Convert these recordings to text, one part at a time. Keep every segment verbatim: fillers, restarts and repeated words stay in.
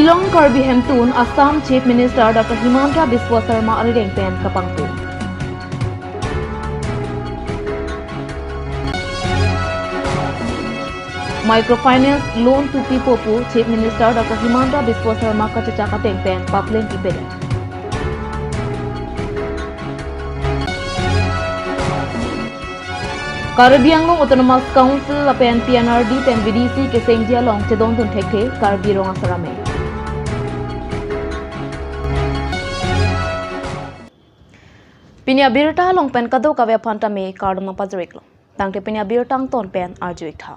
Shillong Karbi Hemtun, Assam Chief Minister Doctor Himanta Biswa Sarma arideng pen kapangtung. Microfinance loan tupi popu Chief Minister Doctor Himanta Biswa Sarma kachechak ateng pen papleng ipedet. Karbi Anglong Autonomous Council lapen P N R D pen V D C kesengji along chedondun thekthe Karbi Rong Asar Amei. Pini abirta along pen kadokave aphan tame kardom nangpajir-iklo. Tangte pini abirta angton pen arju-ik tha.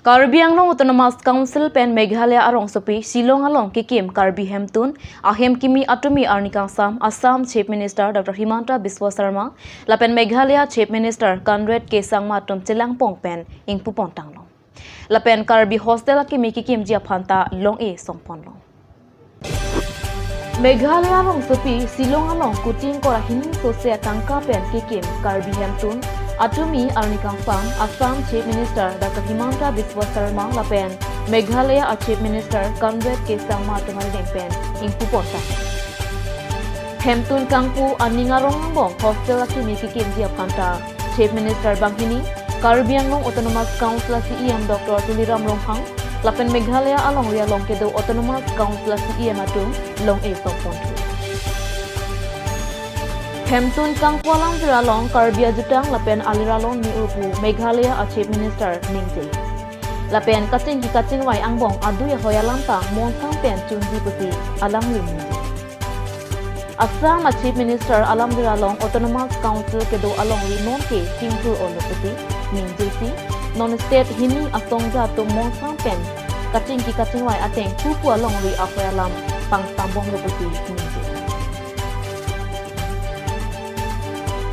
Karbi Anglong Autonomous Council pen Meghalaya arongsopi Shillong along kekim Karbi Hemtun ahem kimi atumi arni kangsam Assam Chief Minister Doctor Himanta Biswa Sarma lapen Meghalaya Chief Minister Conrad K Sangma atum chelangpon pen ingpupon tanglo. Lapen Karbi hostel akimi kekimji aphan ta long-e songponlo. Meghalaya arongsopi Shillong along kuting kora hini sose atangka pen kekim Karbi Hemtun atumi arni kangsam Assam Chief Minister Doctor Himanta Biswa Sarma lapen Meghalaya a Chief Minister Conrad K Sangma atum arideng pen ingpupon tang. Hemtun kangpu aning arong angbong hostel akimi kekimji aphan ta Chief Minister banghini, Karbi Anglong Autonomous Council a C E M Doctor Tuliram Ronghang, lapen Meghalaya alongri along kedo Autonomous Council a C E M atum long-e songponthu. Hemtun kangpu alamjir along Karbi ajutang lapen aliralong ni-u pu Meghalaya a Chief Minister ningje. Lapen kachingki kachingvai angbong adui ahoi alam ta monsam pen chunji pusi alangli ningje. Assam a Chief Minister alamjir along Autonomous Council kedo alongri nonke thingthur olo pusi ningjesi, non state hini asongja atum monsam pen kachingki kachingvai ateng pupu alongri ahoi alam pangsambomlo pusi ningje.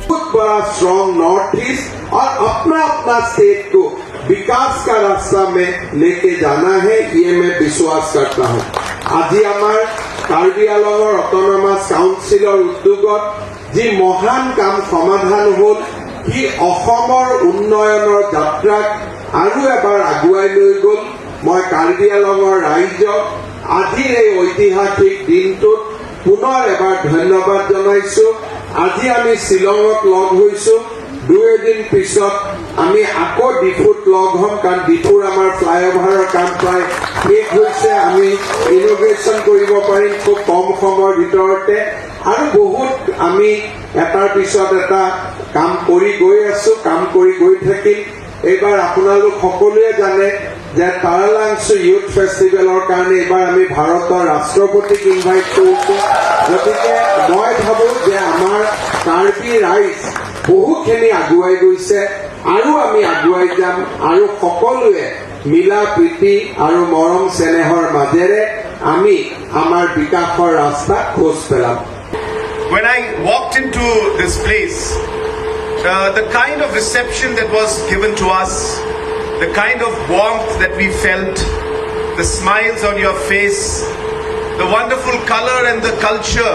बहुत बड़ा strong north east और अपना अपना स्टेट को विकास का रास्ता में लेके जाना है, ये मैं विश्वास करता हूँ। আজি আমাৰ কাৰ্বি আংলঙৰ অট'নমাছ কাউন্সিলৰ উদ্যোগত যি মহান কাম সমাধান হ'ল, সি অসমৰ উন্নয়নৰ যাত্ৰাক আৰু এবাৰ আগুৱাই লৈ গ'ল। মই কাৰ্বি আংলঙৰ ৰাইজক আজিৰ এই ঐতিহাসিক দিনটোত পুনৰ এবাৰ ধন্যবাদ জনাইছো। আজি আমি শ্বিলঙত লগ হৈছো, দুই এদিন পিছত আমি আকৌ ডিফুত লগ হ'ম, কাৰণ ডিফুৰ আমাৰ ফ্লাইঅভাৰৰ কাম প্ৰায় শেষ হৈছে। আমি ইনগ্ৰেশ্যন কৰিব পাৰিম খুব কম সময়ৰ ভিতৰতে। আৰু বহুত আমি এটাৰ পিছত এটা কাম কৰি গৈ আছো, কাম কৰি গৈ থাকিম। এইবাৰ আপোনালোক সকলোৱে জানে যে তাৰালাংচু ইউথ ফেষ্টিভেলৰ কাৰণে এইবাৰ আমি ভাৰতৰ ৰাষ্ট্ৰপতিক ইনভাইট কৰিছো। গতিকে মই ভাবো যে আমাৰ কাৰ্বি ৰাইজ বহুখিনি আগুৱাই গৈছে, আৰু আমি আগুৱাই যাম, আৰু সকলোৱে মিলা প্ৰীতি আৰু মৰম চেনেহৰ মাজেৰে আমি আমাৰ বিকাশৰ ৰাস্তাত খোজ পেলাম। When I walked into this place, uh, the kind of reception that was given to us, the kind of warmth that we felt, the smiles on your face, the wonderful color and the culture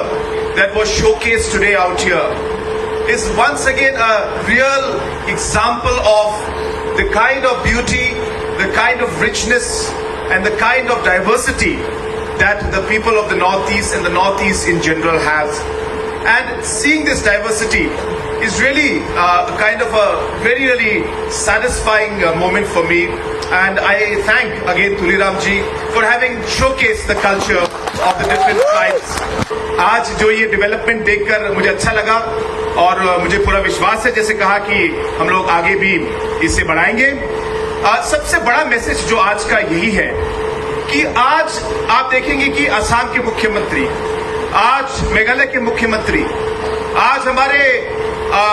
that was showcased today out here is once again a real example of the kind of beauty, the kind of richness, and the kind of diversity that the people of the Northeast and the Northeast in general have. And seeing this diversity is really uh, a kind of a very, really satisfying uh, moment for me. And I thank again Tuliram ji for having showcased the culture of the different tribes. आज जो ये डेवलपमेंट देखकर मुझे अच्छा लगा और मुझे पूरा विश्वास है, जैसे कहा, कि हम लोग आगे भी इसे बढ़ाएंगे। आ, सबसे बड़ा मैसेज जो आज का यही है कि आज आप देखेंगे कि असम के मुख्यमंत्री, आज मेघालय के मुख्यमंत्री, आज हमारे आ,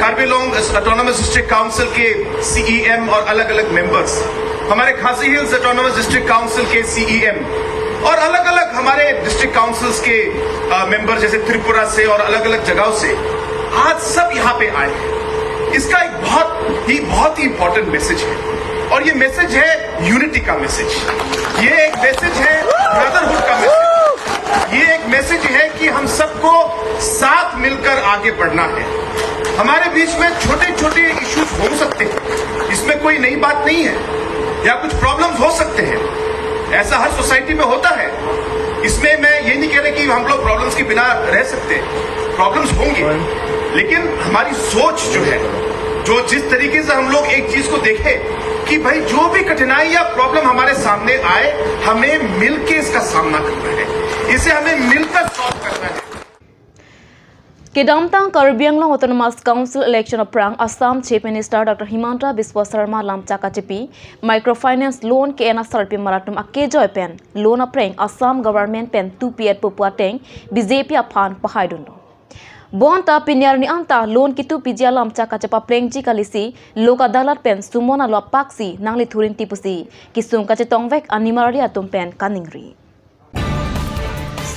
कार्बी आंगलोंग ऑटोनॉमस डिस्ट्रिक्ट काउंसिल के सीईएम और अलग अलग मेंबर्स, हमारे खासी हिल्स ऑटोनॉमस डिस्ट्रिक्ट काउंसिल के सीईएम और अलग अलग हमारे डिस्ट्रिक्ट काउंसिल्स के मेंबर जैसे त्रिपुरा से और अलग अलग जगहों से आज सब यहाँ पे आए हैं। इसका एक बहुत ही बहुत ही इंपॉर्टेंट मैसेज है और ये मैसेज है यूनिटी का मैसेज। ये एक मैसेज है ब्रदरहुड का मैसेज। ये एक मैसेज है कि हम सबको साथ मिलकर आगे बढ़ना है। हमारे बीच में छोटे छोटे इश्यूज हो सकते हैं, इसमें कोई नई बात नहीं है, या कुछ प्रॉब्लम्स हो सकते हैं, ऐसा हर सोसाइटी में होता है। इसमें मैं ये नहीं कह रहा कि हम लोग प्रॉब्लम्स के बिना रह सकते, प्रॉब्लम्स होंगे, लेकिन हमारी सोच जो है, जो जिस तरीके से हम लोग एक चीज को देखें कि भाई, जो भी कठिनाई या प्रॉब्लम हमारे सामने आए, हमें मिलके इसका सामना करना है, इसे हमें मिलकर सॉल्व करना है। Kedamtang Karbi Anglong Autonomous Council election aphrang Assam Chief Minister Doctor Himanta Biswa Sarma lamchak kachepi microfinance loan ke-en asarpimar atum akejoi pen loan apreng Assam government pen tupi-etpo pu ateng B J P aphan pahaidunlo. Bonta pini arni anta loan ketupiji alamchak kachepaplengji kalisi Lok Adalat pen sumon alo apaksi nanglithurinti pusi kesung kachetongvek animarli atum pen kaningri.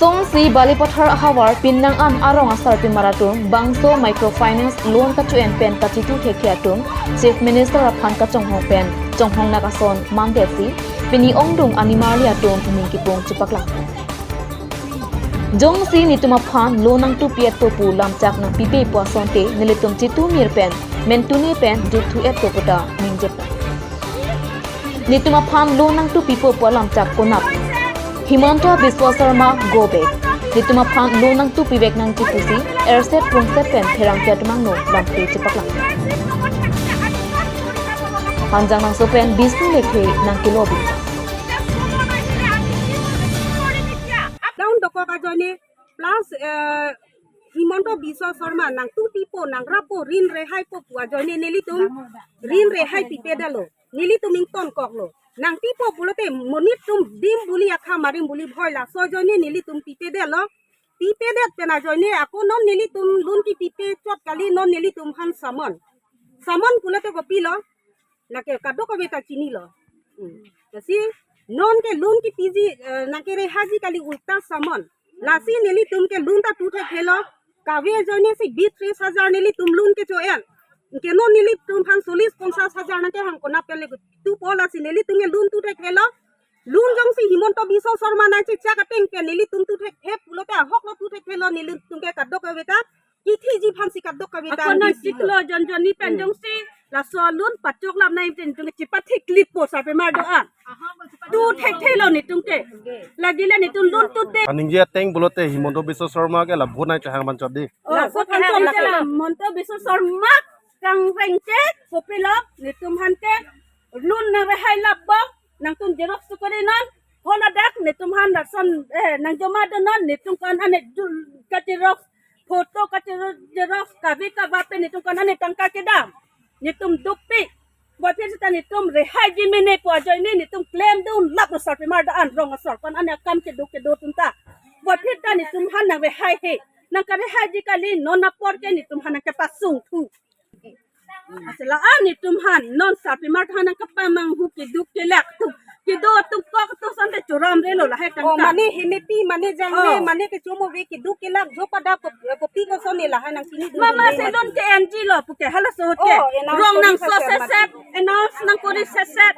Songsi Balipathar ahavar Pinang an arong asarpimar atum bangso microfinance loan kacho-en pen kachitu thekthe atum Chief Minister aphan kachonghong pen chonghong nakason mandetsi pini ongdung animarli atum ning kipung chepaklang. Jongsi netum aphan loan nangtupi-etpo pu lamchak nangpipepo asonte nelitum chitumir pen mentune pen jutthu-etpo puta ningje. Netum aphan loan nangtupipo pu alamchak konat. Himanta Biswa Sarma go back. Netum aphan loan nangtupivek nangji pusi erset prungset pen pherangke atum angno lamthe chepaklang. Hanjangnangso pen Bisnu Lekthe nangkelo bingkang. Down dokok ajoine plus, eh, Himanta Biswa Sarma nangtupipo, nangrapo, rin rehaipo pu ajoine nelitum rin rehai pipedetlo. Nelitum ingtonkoklo. Nangpipo pulote monit atum dim buli akha marim buli bhoi, laso ajoine nelitum pipedetlo. Pipedet pen ajoine ako non nelitum loan kepipe chot kali, non nelitum aphan summon. Summon pulote kopilo? Lake kadokave ta chinilo. Hmm. Lasi non ke loan kepiji, eh, nangkerehaiji kali ulta summon. Lasi nelitum ke loan ta tu thekthelo. Kave ajoine si bit tris hajar nelitum loan kecho-en. Ke non nelitum aphan solis ponsas hajar nangkehang konat pen le tupo, lasi nelitum ke loan tu thekthelo. Loan jongsi Himanta Biswa Sarma nangchechak ateng pen nelitum tu thekthe pulote ahoklo tu thekthelo, nelitum ke kadokave ta kithiji aphansi kadokave ta ako non disi chiklo jon jonni pen, hmm, jongsi laso loan pachok lap nai pen jong chepathik lipo sarpimar do-an. Tu thekthelo netum ke. Lagile netum loan tu te. Kaningje ateng pulote Himanta Biswa Sarma ke la vote nangchehang man chot dei. Oh, laso vote nangchehang chot la. Himanta Biswa Sarma kangreng ke kopilo netum aphan ke loan nangrehai lap bom, nangtum xerox tu kori non, holadak netum aphan ration, eh, nangjoma dun non, netum ko-an ane dul kaxerox, photo kaxerox, xerox, kave kave pen netum ko-an ane tangka kedam. Netum dukpik. Bophir seta netum rehaiji mene pu ajoine netum klemdun lap sarpimar do-an rong asor ko-an ane akam kedo kedo atum ta. Bophir ta netum aphan nangrehaihe. Nangkarehaiji kali, non apor ke netum aphan nangkepasungthu. Asila an netum aphan non sarpimar aphan nangkepamanghu keduk kelak atum. Kedo atum kok atum asonte choramrelo lahai tangka. Oh, mane hemepi, mane jangne, oh, mane kechomo ave keduk kelak jo pada kopi, kopi kosonne lahai nangchinidun. Mama, mane selon ke N G lo puke halaso ke. Oh, announce rong kori nangso sesep, sesep, announce nangkori sesep.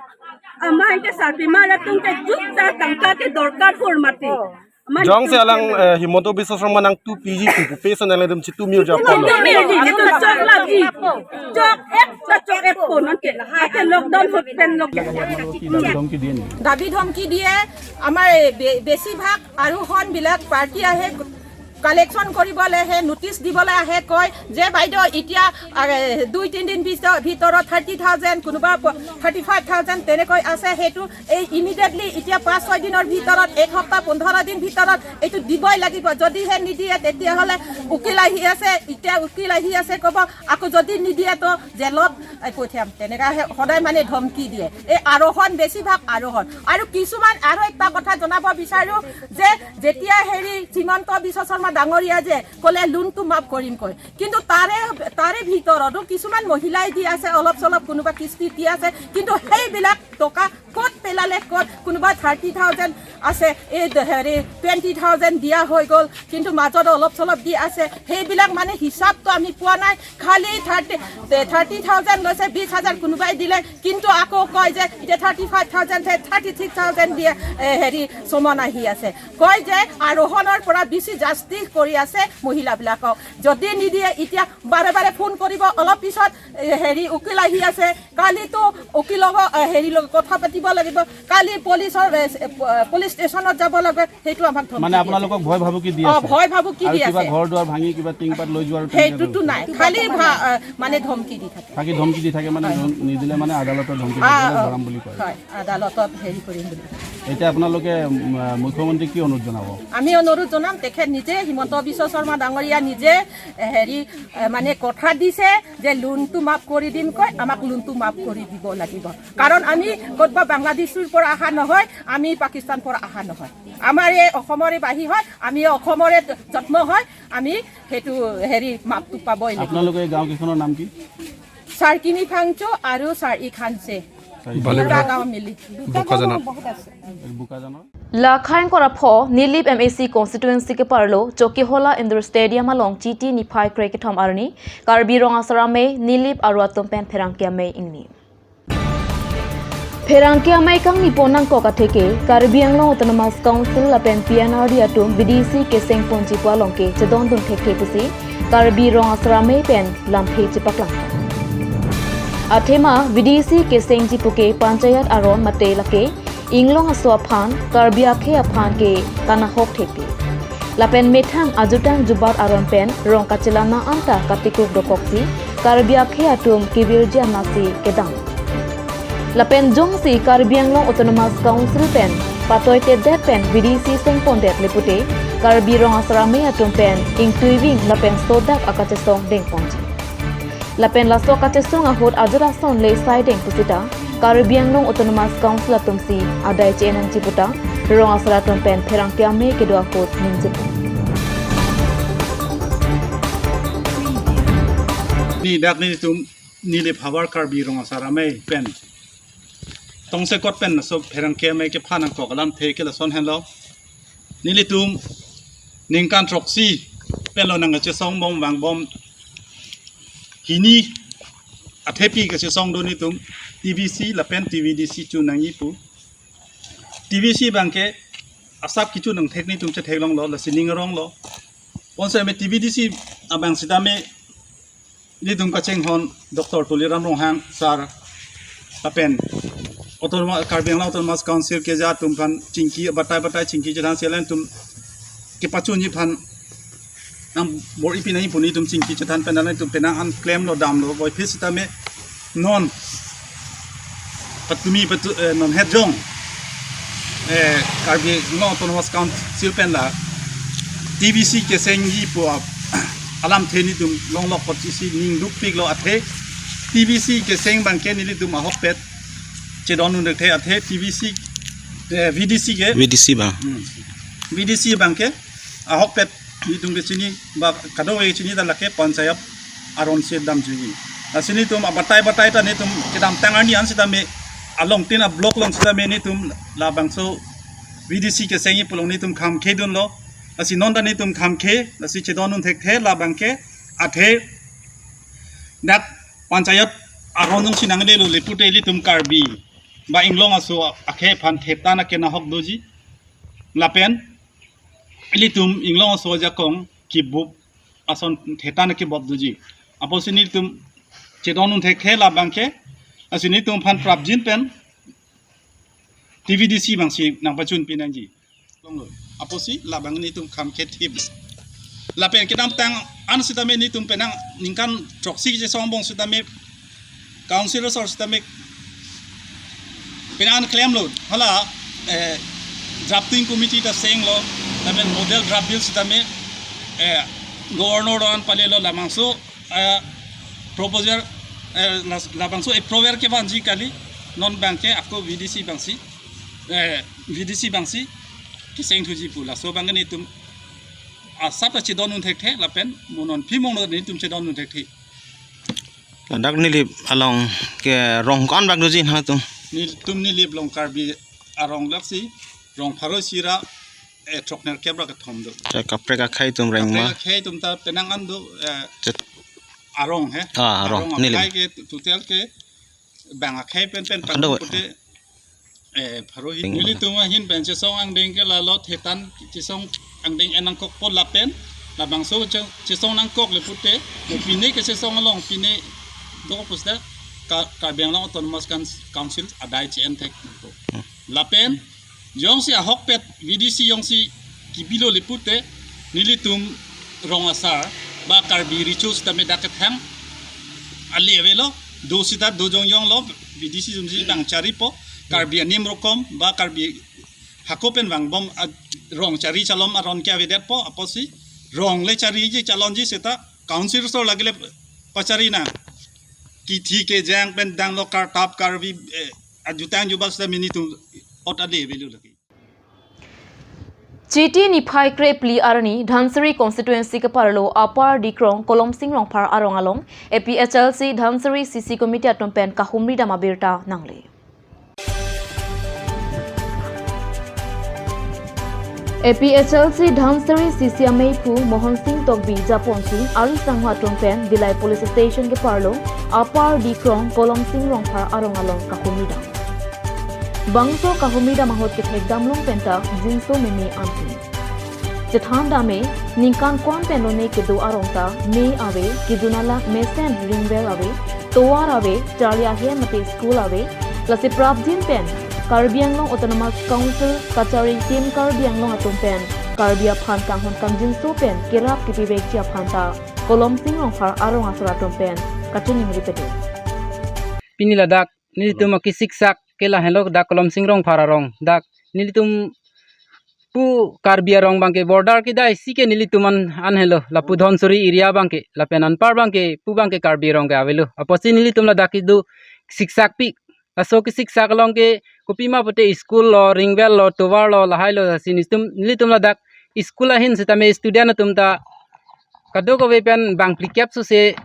Amahang ke sarpimar atum ke jukta tangka ke dorkar hor mati. Oh. Jongsi alang, eh, Himanta Biswa Sarma nangtupiji pu pupe ason nanglitum chitumir japon. Chitumir ji, netum chok lapji. Chok-et ta chok-etpo non ke. Ake lockdown hot pen lockdown. দাবী ধমকি দিয়ে। আমাৰ এই বে-, বেছিভাগ আৰোহণবিলাক পাৰ্টি আহে, কালেকশ্যন কৰিবলৈ আহে, নটিচ দিবলৈ আহে, কয় যে বাইদেউ এতিয়া, আ, দুই তিনিদিন ভিত-, ভিতৰত থাৰ্টি থাউজেণ্ড, কোনোবা প-, থাৰ্টি ফাইভ থাউজেণ্ড তেনেকৈ আছে, সেইটো এই ইমিডিয়েটলি এতিয়া পাঁচ ছয় দিনৰ ভিতৰত, এক সপ্তাহ পোন্ধৰ দিন ভিতৰত এইটো দিবই লাগিব। যদিহে নিদিয়ে তেতিয়াহ'লে উকিল আহি আছে, এতিয়া উকিল আহি আছে ক'ব, আকৌ যদি নিদিয়ে তো জেলত, এ, পঠিয়াম। তেনেকা সে-, সদায় মানে ধমকি দিয়ে। এই আৰোহণ, বেছিভাগ আৰোহণ। আৰু কিছুমান আৰু এটা কথা জনাব বিচাৰো যে যেতিয়া হেৰি হিমন্ত বিশ্ব শৰ্মা ডাঙৰীয়া যে ক'লে লোনটো মাফ কৰিম কৈ, কিন্তু তাৰে, তাৰে ভিতৰতো কিছুমান মহিলাই দি আছে, অলপ চলপ কোনোবা কিস্তি দি আছে, কিন্তু সেইবিলাক টকা ক'ত পেলালে ক'ত, কোনোবা থাৰ্টি থাউজেণ্ড আছে, এই দ-, হেৰি টুৱেণ্টি থাউজেণ্ড দিয়া হৈ গ'ল, কিন্তু মাজত অলপ চলপ দি আছে, সেইবিলাক মানে হিচাপটো আমি পোৱা নাই। খালি থাৰ্টি, থাৰ্টি থাউজেণ্ড লৈছে, বিশ হাজাৰ কোনোবাই দিলে, কিন্তু আকৌ কয় যে এতিয়া thirty five thousand, thirty six thousand দিয়ে, এ, হেৰি চমন আহি আছে। কয় যে আৰোহণৰ পৰা বেছি জাষ্টিচ কৰি আছে মহিলাবিলাকক। যদি নিদিয়ে, এতিয়া বাৰে বাৰে ফোন কৰিব, অলপ পিছত, এ, হেৰি উকিল আহি আছে, কালিতো উকিলৰ, এ, হেৰি লগত কথা পাতিব লাগিব, কালি পুলিচৰ, এ, এ, প-, পুলিচ ষ্টেচনত যাব লাগে, সেইটো আমাক ধমকি মানে দি আছে। আপোনালোকক ভয় ভাবুকি দি অ, আছে? ভয় ভাবুকি আৰু দি কিবা আছে। ঘৰ দুৱাৰ ভাঙি কিবা টিংপাত লৈ যোৱাৰ তেনেকে সেইটোতো নাই, খালি ভা-, এ, মানে ধমকি দি থাকে। বাকী ধমকি দি থাকে মানে হয়। ধম-, নিদিলে মানে আদালতত ধমকি দি আ, পেলাই অ, ধৰাম বুলি কয়। হয়, আদালতত হেৰি কৰিম বুলি। এতিয়া আপোনালোকে, উম, মুখ্যমন্ত্ৰীক কি অনুৰোধ জনাব? আমি অনুৰোধ জনাম, তেখেত নিজে, হিমন্ত বিশ্ব শৰ্মা ডাঙৰীয়া নিজে, এ, হেৰি, এ, মানে কথা দিছে যে লোনটো মাফ কৰি দিম কৈ, আমাক লোনটো মাফ কৰি দিব লাগিব। কাৰণ আমি ক'তবা বাংলাদেশৰ পৰা অহা নহয়, আমি পাকিস্তান পৰা অহা নহয়। আমাৰ এই অসমৰে বাসী হয়, আমি অসমৰে জন্ম হয়, আমি সেইটো হেৰি মাফটো পাবই লাগিব। আপোনালোকৰ এই গাঁওকেইখনৰ নাম কি? চাৰকিনি ফাংচু আৰু চাৰি খানচে। চাৰি দুটা গাঁও মিলি। বোকাজানত। বহুত আছে। বোকাজানৰ? Lakhang korapho Nilip M A C constituency keparlo Chokihola Indoor Stadium along Chiti niphai krekethom arni Karbi Rong Asar Amei Nilip aru atum pen pherangke amei ingni. Pherangke amei kangni pon nangkok atheke Karbi Anglong Autonomous Council lapen P N R D atum V D C keseng ponji pu along ke chedondun thekthe pusi Karbi Rong Asar Amei pen lamthe chepaklang. Athema V D C kesengji puke panchayat aron mate lake inglong aso aphan, Karbi akhei aphan ke kanahok thepi. Lapen methang ajutang jubat aron pen rong kachelang nang anta katikuk dokoksi Karbi akhei atum kevirji anasi kedam. Lapen jongsi Karbi Anglong Autonomous Council pen patoitedet pen V D C sengpondet le pute Karbi Rong Asar Amei atum pen ingtuiving lapen sodak akachesong dengponji. Lapen laso kachesong ahut ajut ason le saideng pusita Karbi Anglong Autonomous Council atumsi adai che-en nangji puta Rong Asar atum pen pherangke amei kedo ahut ningjepo. Ni dak nelitum Nilip havar Karbi Rong Asar Amei pen tongsekot pen laso pherangke amei kephan nangkok alamthe ke lason henlo. Nelitum ningkan throksi pen lo nangkachesong bom vangbom hini athepi kachesong do nelitum T V C lapen T V D C chu nangji pu. T V C abangke asap kecho nangthek nelitum chetheklonglo, lasi ning aronglo. Bonsitame T V D C abang sitame nelitum kachinghon Doctor Tuliram Ronghang sir lapen Autonomous, Karbi Anglong Autonomous Council keja atum aphan chingki batai batai chingki chethan si alanglitum kepachunji aphan nang bor-ipi nangji pu nelitum chingki chethan pen alanglitum penang an klemlo damlo, puvoiphit sitame non patumi patu, eh, non het jong, eh, Karbi Anglong Autonomous Council pen la T V C kesengji pu ap-, alamthe nelitum longlok apotsi ning dukpiklo, athe T V C keseng abangke nelitum ahokpet chedondun thekthe, athe T V C, eh, V D C ke V D C abang. Hmm. V D C abangke ahokpet nelitum kechini ba kadokave kechini ta lake panchayat aron si damjuji. Lasi nelitum abatai batai ta nelitum kedamtang arni an sitame along tin a-block along sitame nelitum labangso V D C kesengji pu along nelitum kham khedunlo. Lasi non ta nelitum kham khe, lasi chedondun thekthe labangke, athe dak panchayat aron jongsi nanglelo le pute ilitum Karbi ba inglong aso akhei aphan thetan akenahok doji. Lapen ilitum inglong aso ajakong kibup ason thetan akibop doji. Apotsi nelitum chedondun thekthe labangke, lasi nelitum aphan prapjin pen T V D C abangsi nangpachunpi nangji. Longlo. Apotsi labang nelitum kham khethip. Lapen kedamtang an sitame nelitum penang ningkan throksi kachesong bom sitame council asor sitame penang an klemlo. Hala, eh, drafting committee ta senglo, lapen model draft bill sitame, eh, governor an palelo, labangso, eh, proposal, eh, las-, labangso approval kevanji kali, non abangke ako V D C abangsi, eh, V D C abangsi keseng thuji pu, laso abangke nelitum asap ta chedondun thekthe lapen mo non phimong lo nelitum chedondun thekthe. Ladak Nilip along ke rong ko-an bak doji nangtum? Nelitum Nilip along Karbi arong laksi rong pharo isi ra, eh, throknerkep ra kethom do. Te kaprek akhei atum rengma? Kaprek akhei atum ta penang an do, eh, Chet- arong he. Ah, arong, arong, Nilip. Akhei ke total ke bang akhei pen pen Akhei do. Pute, eh, pharo hi. Ning- Nelitum ahin pen chesong angdeng ke lalo thetan chesong angdeng en nangkokpo lapen labangso che-, chesong nangkok le pute, mo pine kechesong along pine do pusta ka, Karbi Anglong Autonomous Council adai che-en thek. Lapen jongsi ahokpet V D C jongsi kibilo le pute, nelitum rong asar ba Karbi Recho sitame dak kethang ale avelo, do sita do jongjonglo, V D C jongsi bang charipo, Karbi anim rokom ba Karbi hako pen vangbom a-, rong chari chalom aron ke avedetpo, apotsi rong le chariji chalonji seta council sor lagile pachari na. Kithi kejang pen danglo Kartap Karbi, eh, ajutang jubal sita nelitum ot ale avelo lagi. Chiti niphai krepli arni Dhansiri constituency keparlo Upper Dikrong Kolomsing Rongphar arong along A P H L C Dhansiri C C committee atum pen kahumri dam abirta nangle. A P H L C Dhansiri C C ameiphu Mohan Singh Tokbi japonsi ari sangho atum pen Dillai Police Station keparlo Upper Dikrong Kolomsing Rongphar arong along kahumri dam. Bangso kahumri dam ahut kethek damlong penta jinso meme ansi. Chethan dame, ningkan ko-an pen lone kedo arong ta me ave, kejun alang mesen ringwell ave, tovar ave, charli ahem mate school ave, lasi prapjin pen Karbi Anglong Autonomous Council kachari Team Karbi Anglong atum pen Karbi aphan kanghon kangjinso pen kerap kepivekji aphan ta Kolomsing Rongphar arong asar atum pen kachiningri pedo. Pini ladak nelitum akisiksak ke lahelo dak Kolomsing Rongphar arong. Dak nelitum pu Karbi arong abangke border kedai si ke nelitum an, an helo. Lapu Dhansiri area abangke, lapen anpar abangke pu abangke Karbi arong ke avelo. Apotsi nelitum ladak kedo siksak pi. Laso kesiksak along ke kopima pute school lo, ringwell lo, tovar lo, lahai lo, lasi nelitum, nelitum ladak school ahin sitame student atum ta kadokave pen bang phlikep sose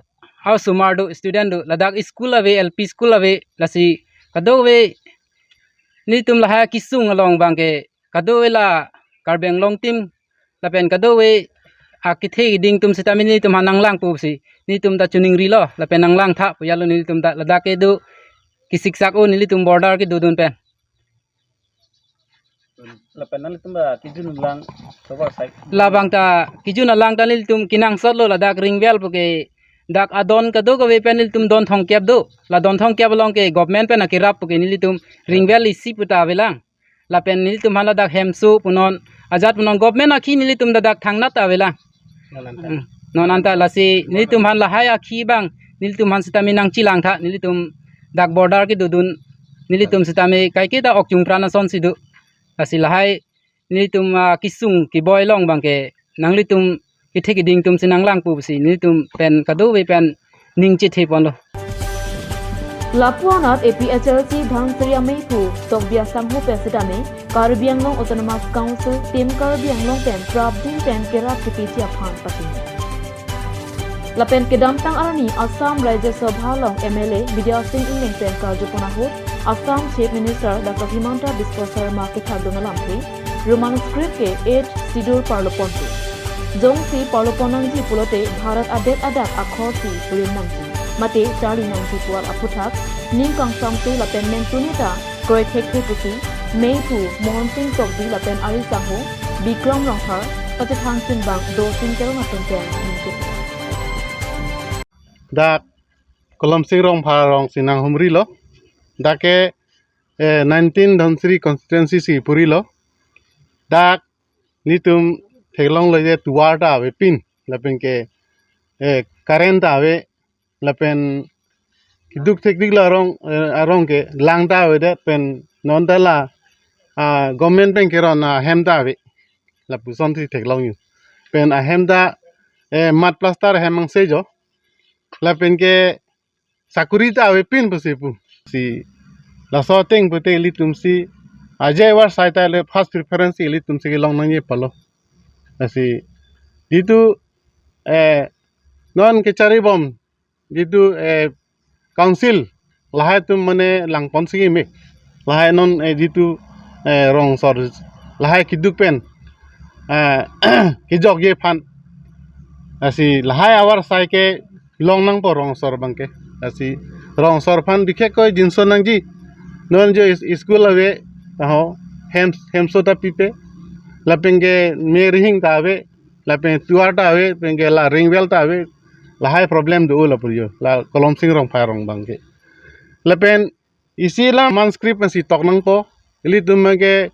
ha osomar do, student do, ladak school ave, L P school ave, lasi kadokave nelitum lahai akesung along abangke kadokave la Karbi Anglong Team lapen kadokave akethe keding atum sitame nelitum aphan nanglang pusi nelitum ta chiningrilo lapen nanglang tha pu jalo nelitum ta ladak kedo kesiksak o nelitum border kedodun pen. Lapen nanglitum ba kejun alang tovar side. Labang ta kejun alang ta nelitum kenangsot lo ladak ringwell puke dak adon kadokave pen nelitum don thomkep do. La don thomkep along ke government pen akerap puke nelitum ringwell isi puta avelang. Lapen nelitum aphan ladak hemso punon ajat punon government akhi nelitum ladak thangnat avelang. Non anta. Hmm. Non anta lasi nelitum aphan lahai akhi abang nelitum aphan sitame nangchelang tha nelitum dak border kedodun nelitum sitame kaike ta ok chungpran asonsi do. Lasi lahai nelitum, ah, kesung keboi along abangke nanglitum kethe keding atumsi nanglang pusi nelitum pen kadokave pen ning chethe ponlo. Lapu anat A P H L C Dhansiri ameiphu Tokbi asangho pen sitame Karbi Anglong Autonomous Council Team Karbi Anglong pen prapjin pen kerap kepiji aphan pachini. Lapen kedamtang arni Assam Rajya Sabha along M L A Bidya Sing Engleng pen karjupon ahut Assam Chief Minister Doctor Himanta Biswa Sarma kethakdun alamthe Roman script ke Eighth Schedule parlo ponpo. Jongsi parlo pon nangji pulote Bharat adet adak akhorsi rim nangji mate charli nangji pu-an aphuthak ning kangsamthu lapen ningtuni ta kroi thekthe pusi meiphu Mohan Singh Tokbi lapen ari sangho Bikram Rongphar pachethang chinbang Dorsing Teron atum pen ningke. Dak Kolomsing Rongphar arongsi nanghumrilo. Dak ke, eh, nineteen Dhansiri constituency si purilo. Dak nelitum theklonglo je tovar ta avepin lapen ke, eh, current ta ave lapen keduk thekdik la arong, eh, arong ke lang ta avedet pen non ta la, ah, government pen keron ahem ta ave. Lapuson si theklongji. Pen ahem ta, eh, mud plaster ahem angse jo. Lapen ke sakuri ta avepin pusi pu. Si laso ateng pute ilitumsi ajai war sai ta le first preference ilitumsi kelong nangji pulo. Lasi jitu, eh, non kecharibom jitu, eh, council lahai atum mane langponsi me. Lahai non, eh, jitu, eh, rong asor lahai keduk pen, eh, kejokji aphan. Lasi lahai avar sai kelong nangpo rong asor abangke. Lasi rong asor aphan bikhek koi jinso nangji. Non jo is-, school ave, taho hem, hemso ta pipe. Lapen ke me rihing ta ave. Lapen tovar ta ave, pen ke la ringwell ta ave. Lahai problem do lapu jo. La Kolomsing Rongphar arong abangke. Lapen isi la Roman script pensi tok nangpo. ilitum abangke,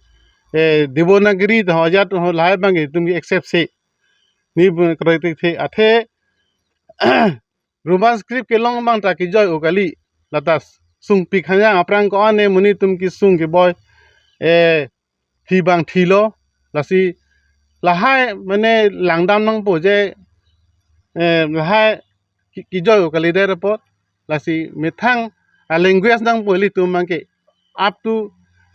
eh, Devanagari, Hojat, ho lahai abangke itum ke accept si. Ne bu kroitik the athe Roman script kelong abang ta kejoi-o kali. Lata sungpik hanyang aphrang ko-an ne monit atum kesung keboi, eh, thi abang thilo. Lasi lahai mane langdam nangpo je, eh, lahai ke-, kejoi-o kalidet apot. Lasi methang a language nangpo ilitum abangke up to,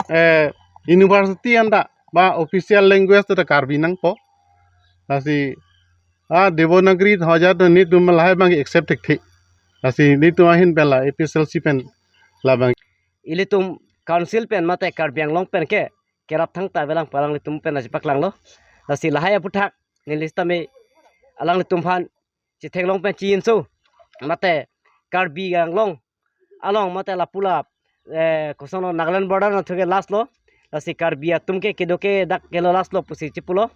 eh, university anta ba official language ta Karbi nangpo. Lasi a Devanagari Hojat netum lahai abangke accept thekthe. Lasi netum ahin pen la A P H L C pen labang. Ilitum council pen mate Karbi Anglong pen ke kerap thangta avelang pu alanglitum pen aji paklanglo. Lasi lahai aputhak neli sitame alanglitum aphan chetheklong pen chi-inso mate Karbi Anglong along mate lapu la, eh, koson lo Nagaland border nathuke last lo. Lasi Karbi atum ke kedo ke dak ke lo last lo pusi chipulo.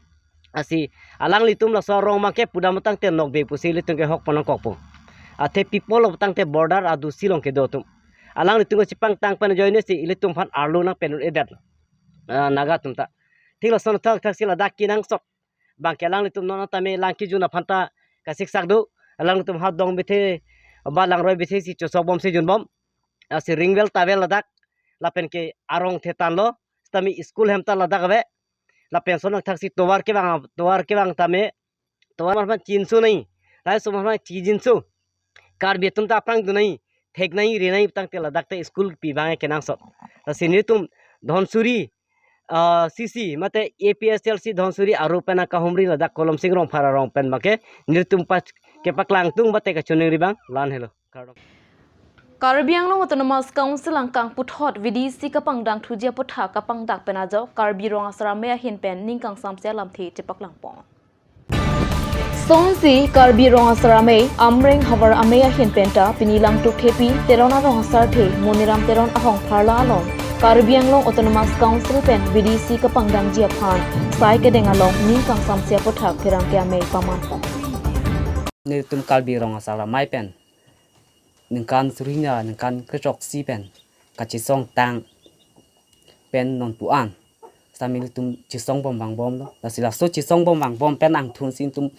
Lasi alanglitum laso arong abangke pudam tangte nokbe pusi ilitum ke hok pon nangkokpo. Athe pipol lo tangte border adusi along kedo atum. Alanglitum ke chepangtang pen ajoine si ilitum aphan arlo nangpen-un-edet lo. Ah, Naga atum ta. Thik lason thakthak si ladak kenangsot abangke alanglitum non tame lang kejun aphan ta kasiksak do. Alanglitum ha dong bithe ba langroi bithe si chosok bom si junbom. Lasi ring well ta well ladak. Lapen ke arong the tan lo. Sitame school hem ta ladak ave. Lapen son thak si tovar kevang, tovar kevang tame tovar mar aphan chi-inso nai. Lahai osomar aphan chi-inso. Karbi atum ta aphrang dunai, theknai, rinai tangte ladak te school pi abang kenangsot. Lasi netum Dhansiri, ah, C C mate A P H L C Dhansiri aru pen akahumri ladak Kolomsing Rongphar arong pen abangke netum pas kepaklangtung mate kachiningri abang la-an helo. Kardom. Karbi Anglong Autonomous Council angkang puthot V D C kapangdangthuji aputhak kapangdak pen ajok Karbi Rong Asar Amei ahin pen ning kangsamse alamthe chepaklangpon. Sonsi Karbi Rong Asar Amei, Amreng Havar Amei ahin penta pini Langtuk Thepi, Teron arong asarthe Moniram Teron ahong pharla along Karbi Anglong Autonomous Council pen V D C kapangdangji aphan sai kedeng along ning kangsamse aputhak pherangke amei paman. Netum Karbi Rong Asar Amei pen ningkan suri hini ra ningkan krethrok isi pen kachesongtang pen non pu-an sitame ilitum chesong bom vangbomlo. Lasi laso chesong bom vangbom pen angthun si itum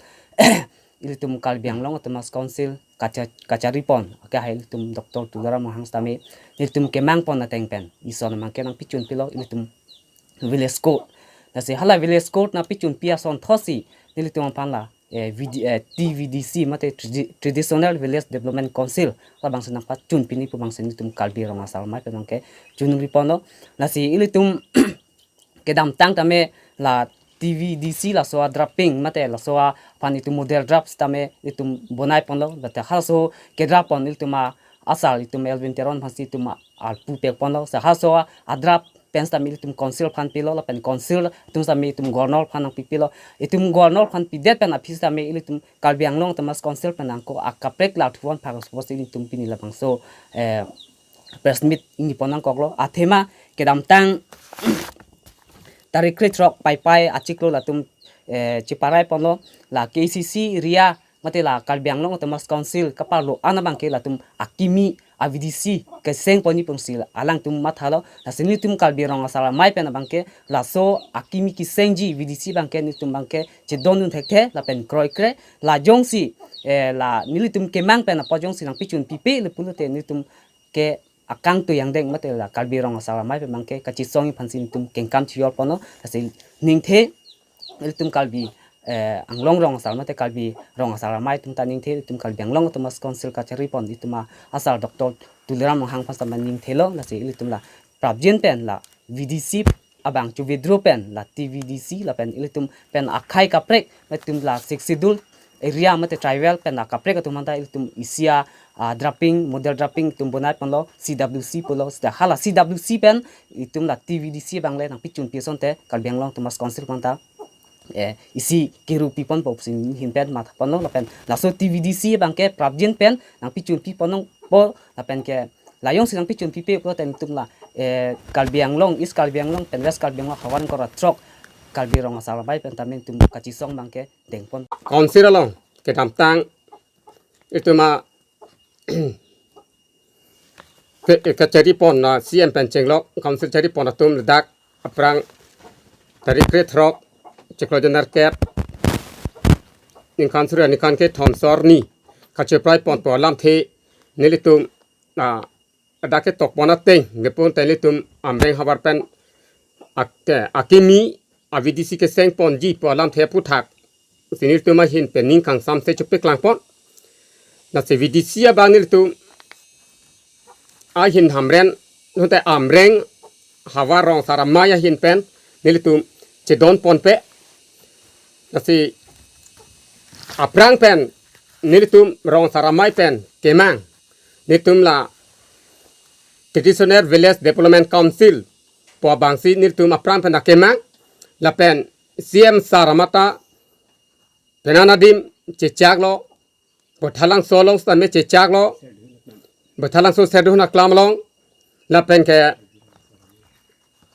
ilitum Karbi Anglong Autonomous Council kacha-, kacharipon. Akehai ilitum Doctor Tuliram Ronghang sitame ilitum kemangpon ateng pen ison amang ke nangpichun pilo ilitum village court. Lasi hala village court nangpichun pi ason thotsi nelitum aphan la, eh, V D, eh, T V D C mate Tradi-, Traditional Village Development Council labangsi nangpachun pini pu abangsi nelitum Karbi Rong Asar Amei pen abangke chiningri ponlo. Lasi ilitum kedamtang tame la T V D C laso a-drafting mate laso aphan itum model draft tame itum bonai ponlo. Late halaso ke-draft pon ilitum a asal itum Elwin Teron aphansi itum a arpu pek ponlo. Lasi halaso a-draft pen sitame ilitum council aphan pilo, lapen council atum sitame itum governor aphan nangpipilo. Itum governor aphan pidet pen aphi sitame ilitum Karbi Anglong Autonomous Council pen angko akaprek la thuan phak suppose ilitum pini labangso, eh, press meet ingni pon nangkoklo. Athema kedamtang tarik krethrok Paipai achiklo latum, eh, cheparai ponlo la K C C area mate la Karbi Anglong Autonomous Council kaparlo an abangke latum akimi a-V D C keseng ponji pusi alangtum mathalo. Lasi nelitum Karbi Rong Asar Amei pen abangke laso akimi kesengji V D C abangke nelitum abangke chedondun thekthe lapen kroikre la jongsi, eh, la nelitum kemang pen apot jongsi nangpichun pipe le pulote nelitum ke akangtui angdeng mate la Karbi Rong Asar Amei pen abangke kachesongji aphansi nelitum kengkam chijor ponlo. Lasi ningthe ilitum Karbi, eh, Anglong Rong Asar mate Karbi Rong Asar Amei atum ta ningthe ilitum Karbi Anglong Autonomous Council kacharipon itum a asal Doctor Tuliram Ronghang aphan sitame ningthelo. Lasi ilitum la prapjin pen la V D C abang chu withdraw pen la T V D C lapen ilitum pen akhei kaprek mate itum la Sixth Schedule area mate tribal pen akaprek atum aphanta ilitum isi a, ah, drafting, model drafting itum bonai ponlo, C W C pulo. Seta hala C W C pen itum la T V D C abang le nangpichun pi asonte Karbi Anglong Autonomous Council aphanta, eh, isi kiru pi ponpo pusi ahin pen matha ponlo. Lapen laso T V D C abangke prapjin pen nangpichun pi ponnangpo lapen ke la jongsi nangpichun pipe pulote itum la, eh, Karbi Anglong, East Karbi Anglong pen West Karbi Anglong havar ingkoi ra throk Karbi Rong Asar Amei pen tame itum kachesong abangke dengpon. Council along kedamtang itum a ke, kachari pon na C M pen chenglok council chari pon atum ladak aphrang tarik krethrok chiklo January kep ningkan suri ningkan kethom sor ni kacheprai pon pu alamthe nelitum, ah, ladak ketok pon ateng, nepon te nelitum Amreng havar pen ak-, akimi a V D C keseng ponji pu alamthe aphuthak si nelitum ahin pen ning kangsamse chepeklang pon. Lasi V D C abang nelitum ahin Hamren, nonte Amreng havar rong asar amei ahin pen nelitum chedon ponpe. Lasi aphrang pen nelitum rong asar amei pen kemang, nelitum la Traditional Village Development Council pu abangsi nelitum aphrang pen akemang, lapen C M sir amata penang adim chechaklo, Bothalangso along sitame chechaklo, Bothalangso Serdihun aklam along, lapen ke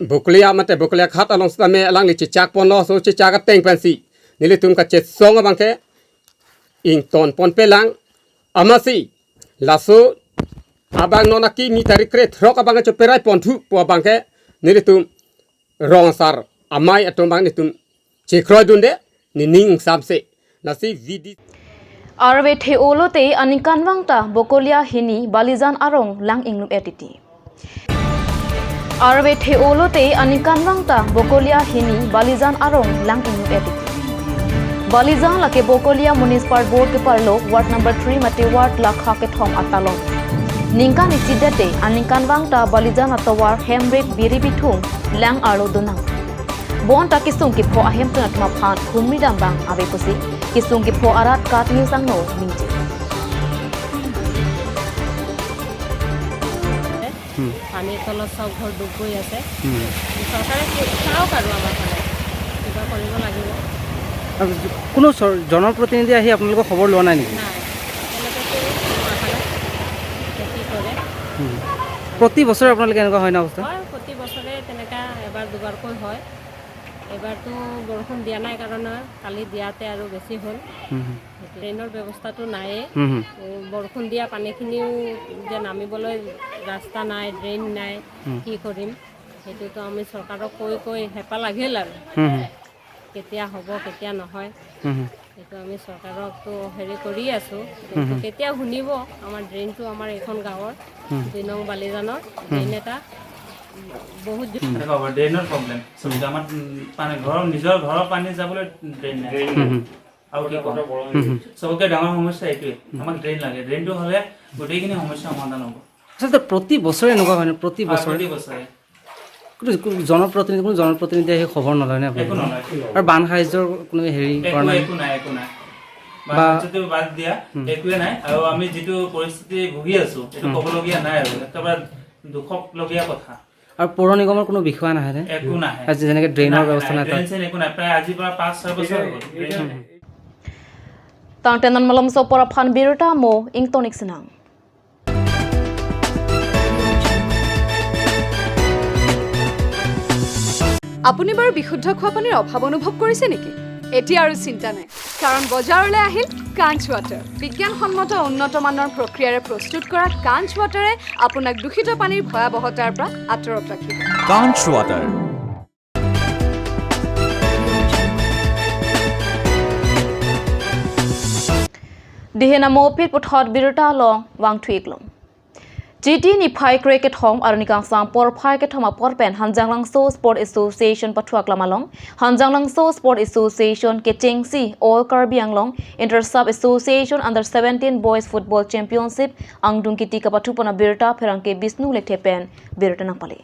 Bokolia mate Bokolia Ghat along sitame alangli chechak ponlo, laso chechak ateng pensi nelitum kachesong abang ke ington ponpelang, amatsi laso abang non akimi tarik krethrok abang ke cheperai ponthu pu abang ke nelitum rong asar amei atum abang nelitum chekroidunde, nening kangsamse. Lasi V D C arve the-olo te aningkanvang ta Bokolia hini Balijan arong lang inglum etiti. Arve the-olo te aningkanvang ta Bokolia hini Balijan arong lang inglum etiti. Balijan lake Bokolia Municipal Board keparlo ward number three mate ward lakha kethom atalon. Ningkan isi det te aningkanvang ta Balijan atovar hemrek biri bithung lang arlo donang. Bonta kesung kepho ahemtun atum aphan humri dambang ave pusi kesung kepho arat KAT News angno ningje. হুম। পানীৰ তলত চব ঘৰ ডুব গৈ আছে। হুম। চৰকাৰে কি-, চাওক আৰু আমাৰ ফালে। কিবা কৰিব লাগিব। আৰু কোনো চৰ-, জনপ্ৰতিনিধি আহি আপোনালোকৰ খবৰ লোৱা নাই নেকি? নাই। তেওঁলোকে কোনো অহা নাই। এতিয়া কি কৰে? হুম। প্ৰতি বছৰে আপোনালোকে এনেকুৱা হয় ন অৱস্থা? হয়, প্ৰতি বছৰে তেনেকা এবাৰ দুবাৰকৈ হয়। এবাৰতো বৰষুণ দিয়া নাই কাৰণে কালি দিয়াতে আৰু বেছি হ'ল। হুম, হুম। ড্ৰেইনৰ ব্যৱস্থাটো নায়েই। হুম, হুম। এ, বৰষুণ দিয়া পানীখিনিও যে নামিবলৈ ৰাস্তা নাই, ড্ৰেইন নাই, হুম। কি কৰিম? সেইটোতো আমি চৰকাৰক কৈ কৈ হেঁপাহ লাগিল আৰু। হুম, হুম। কেতিয়া হ'ব, কেতিয়া নহয়, হুম, হুম। সেইটো আমি চৰকাৰকতো হেৰি কৰি আছো। হুম, হুম। কেতিয়া শুনিব আমাৰ ড্ৰেইনটো, আমাৰ এইখন গাঁৱৰ, হুম। দুই নং বালিজানৰ হুম। ড্ৰেইন এটা বহুত জো- হুম। এনেকুৱা হ'ব, ড্ৰেইনৰ প্ৰব্লেম। চবতে আমাৰ, উম, পানী, ঘৰৰ, নিজৰ ঘৰৰ পানী যাবলৈ ড্ৰেইন নাই। হুম, হুম। আৰু কি ক'ম? হুম, হুম। চবতকৈ ডাঙৰ সমস্যা এইটোৱে। হুম। আমাক ড্ৰেইন লাগে। ড্ৰেইনটো হ'লে গোটেইখিনি সমস্যা সমাধান হ'ব। আচলতে প্ৰতি বছৰে এনেকুৱা হয়নে? প্ৰতি হয়, বছৰে? প্ৰতি বছৰে। কোনো, কোনো জনপ্ৰতিনিধি, কোনো জনপ্ৰতিনিধিয়ে আহি খবৰ নলয় নে একো আপোনালোকৰ? নলয়। আৰু বান সাহায্যৰ কোনো হেৰি একো, কৰা নাই? একো নাই, একো নাই। বান বা সাহায্যটো বাদ দিয়া, হুম। একোৱে নাই। আৰু আমি যিটো পৰিস্থিতি ভুগি আছো, এইটো হুম। ক'বলগীয়া নাই আৰু। একেবাৰে দুখলগীয়া কথা। আৰু পৌৰ নিগমৰ কোনো বিষয়া নাহে নে? একো নাহে। আজি যেনেকে ড্ৰেইনৰ নাহে, ব্যৱস্থা নাহে, নাই, তাত। ড্ৰেইন চেইন একো নাই। প্ৰায় আজিৰ পৰা পাঁচ, ছয় বছৰ হৈ গ'ল। ড্ৰেইন হুম, হুম। Tangte non malomso apor aphan birta mo ingtonik sinang. আপুনি বাৰু বিশুদ্ধ খোৱা পানীৰ অভাৱ অনুভৱ কৰিছে নেকি? এতিয়া আৰু চিন্তা নাই, কাৰণ বজাৰলৈ আহিল কাঞ্চ ৱাটাৰ। বিজ্ঞানসন্মত উন্নত মানৰ প্ৰক্ৰিয়াৰে প্ৰস্তুত কৰা কাঞ্চ ৱাটাৰে আপোনাক দূষিত পানীৰ ভয়াৱহতাৰ পৰা আঁতৰত ৰাখিব। কাঞ্চ water. Dihen amo phit puthot birta along vangthu-iklong. Chiti niphai krekethom arni kangsam porphai kethom apor pen Hanjanglangso Sport Association pathu aklam along Hanjanglangso Sport Association kechengsi All Karbi Anglong Inter Sub Association Under seventeen Boys Football Championship angdung kiti kapathu pon abirta pherangke Bisnu Lekthe pen birta nangpale.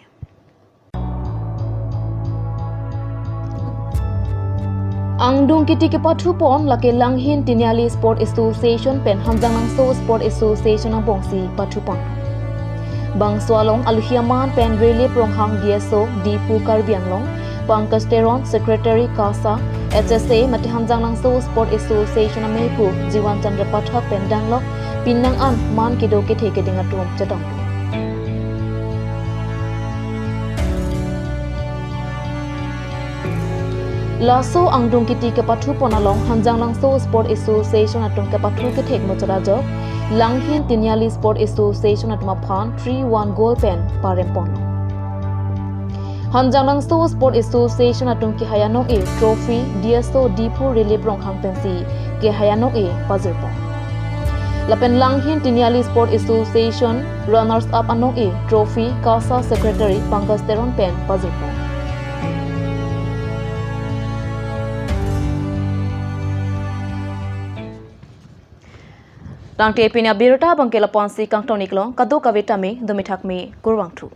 Angdung kiti kepathu pon lake Langhin Tiniali Sport Association pen Hanjanglangso Sport Association angbongsi pathu pon. Bangso along aluhi aman pen Rilip Ronghang D S O, Diphu Karbi Anglong, Pankaj Teron, Secretary KASA, H S A, mate Hanjanglangso Sport Association ameipu Jiwan Chandra Pathak pen danglok, pinang an man kedo kethe keding atum chetong. Laso angdung kiti kepathu pon along Hanjanglangso Sport Association atum kepathu kethek muchot ajok Langhin Tiniali Sport Association atum aphan three one goal pen parempon. Hanjanglangso Sport Association atum kehai anok-e trophy D S O Diphu Rilip Ronghang pensi kehai anok-e pajirpon. Lapen Langhin Tiniali Sport Association runners up anok-e trophy KASA Secretary Pankaj Teron pen pajirpon. Tangte pini abirta abangke lapu-ansi kangton-iklo, kadokave tame, dumi thakme, kurvangthu.